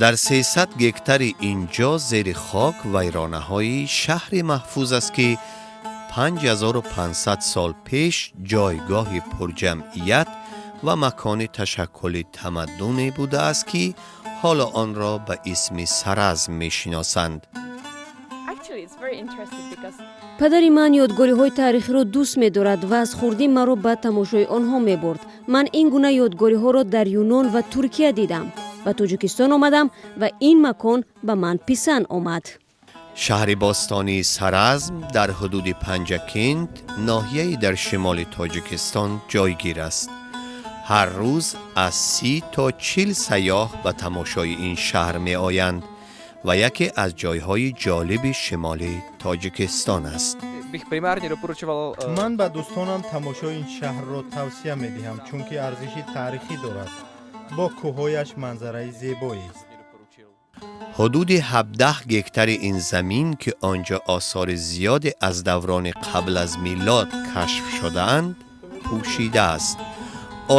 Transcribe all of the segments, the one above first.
Дар 300 гектари ин ҷо зери хок вайронаҳои шаҳре маҳфуз аст, ки 5500 сол пеш ҷойгоҳи пурҷамъият ва макони ташаккули тамаддуне будааст, ки ҳоло онро ба исми Саразм мешиносанд. Падари ман ёдгориҳои таърихиро дӯст медорад ва аз хурдӣ маро ба тамошои онҳо мебурд. Ман ин гуна ёдгориҳоро дар Юнон ва Туркия дидам. Ба Тоҷикистон омадам ва ин макон ба ман писанд омад. Шаҳри бостонии Саразм дар ҳудуди Панҷакент, ноҳияи дар шимоли Тоҷикистон, ҷойгир аст. Ҳар рӯз аз 30 то 40 сайёҳ ба тамошои ин шаҳр меоянд ва яке аз ҷойҳои ҷолиби шимоли Тоҷикистон аст. Bych primárně doporučoval Ман ба дӯстонам тамошои ин шаҳрро тавсия медиҳам, чунки арзиши таърихӣ дорад, бо кӯҳҳояш манзараи зебоест. Ҳудуди 17 гектари ин замин, ки он ҷо осори зиёде аз даврони қабл аз милод кашф шудаанд, пӯшида аст.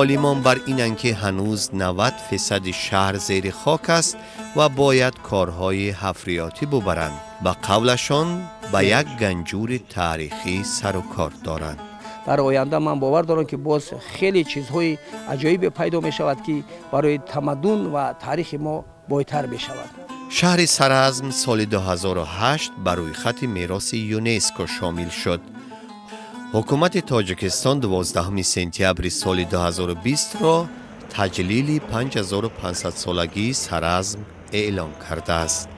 Олимон бар инанд, ки ҳанӯз 90 фисади шаҳр зери хок аст ва бояд корҳои ҳафриётӣ бубаранд. Ба қавлашон, ба як ганҷури таърихӣ сару кор доранд. Дар оянда ман бовар дорам, ки боз хеле чизҳои аҷоибе пайдо мешавад, ки барои тамаддун ва таърихи мо бойтар мешавад. Шаҳри Саразм соли 2008 ба рӯйхати мероси ЮНЕСКО шомил шуд. Ҳукумати Тоҷикистон 12 сентябри соли 2020-ро таҷлили 5500-солагии Саразм эълон кардааст.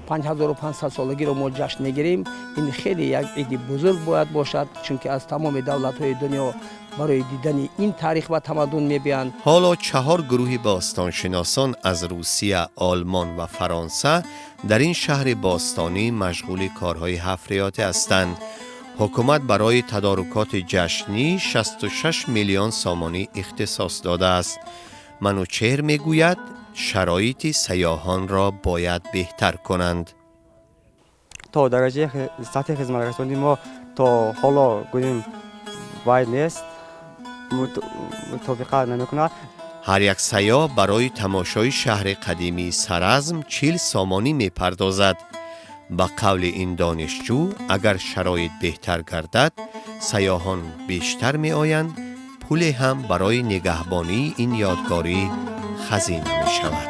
5500 солагиро мо ҷашн мегирем. Ин хеле як иди бузург бояд бошад, чунки аз тамоми давлатҳои дунё барои дидани ин таърих ва тамаддун мебиёянд. Ҳоло чаҳор гурӯҳи бостоншиносон аз Русия, Олмон ва Фаронса дар ин шаҳри бостонӣ машғули корҳои ҳафриётӣ ҳастанд. Ҳукумат барои тадорукоти ҷашнӣ 66 миллион сомонӣ ихтисос додааст. Манучеҳр мегӯяд, шароити сайёҳонро бояд беҳтар кунанд. То дараҷаи сатҳи хизматрасонии мо то ҳоло гӯем вай нест, мутобиқат намекунад. Ҳар як сайёҳ барои тамошои шаҳри қадимии Саразм 40 сомонӣ мепардозад. Ба қавли ин донишҷӯ, агар шароит беҳтар гардад, сайёҳон бештар меоянд, пуле ҳам барои нигаҳбонии ин ёдгорӣ хазина мешавад.